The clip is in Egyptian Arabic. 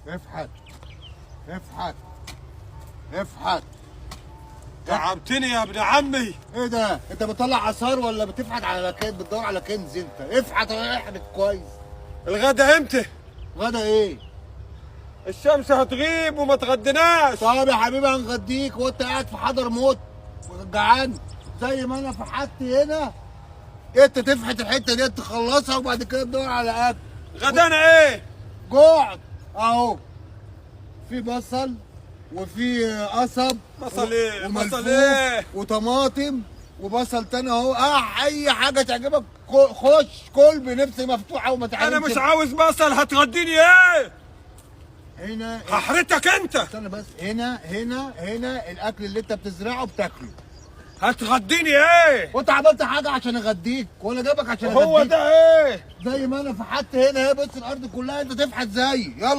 افحت افحت افحت. تعبتني يا ابن عمي. ايه ده؟ انت بتطلع اثار ولا بتفحت على كنز؟ بتدور على كنز انت؟ افحت احبت كويس. الغدا امتى؟ غدا ايه؟ الشمس هتغيب وما تغديناش. طب يا حبيبي هنغديك وانت قاعد في حضر موت جعان زي ما انا فحت هنا. انت تفحت الحتة دي تخلصها وبعد كده تدور على اكل. غدانا ايه؟ جوعت اهو، في بصل وفي قصب. بصل ايه؟ وملفوف بصل ايه؟ وطماطم وبصل تاني اهو. اي حاجة تعجبك خش كل بنفس مفتوحة وما تعملش. انا مش عاوز بصل، هتغديني ايه؟ هنا هحرتك انت. استنى بس، هنا هنا هنا الاكل اللي انت بتزرعه بتاكله. هتغديني ايه؟ وانت عملت حاجة عشان اغديك ولا جابك عشان هو اغديك؟ ده ايه؟ زي ما انا فحت هنا، هي بص الارض كلها انت تفحت زيي. يلا.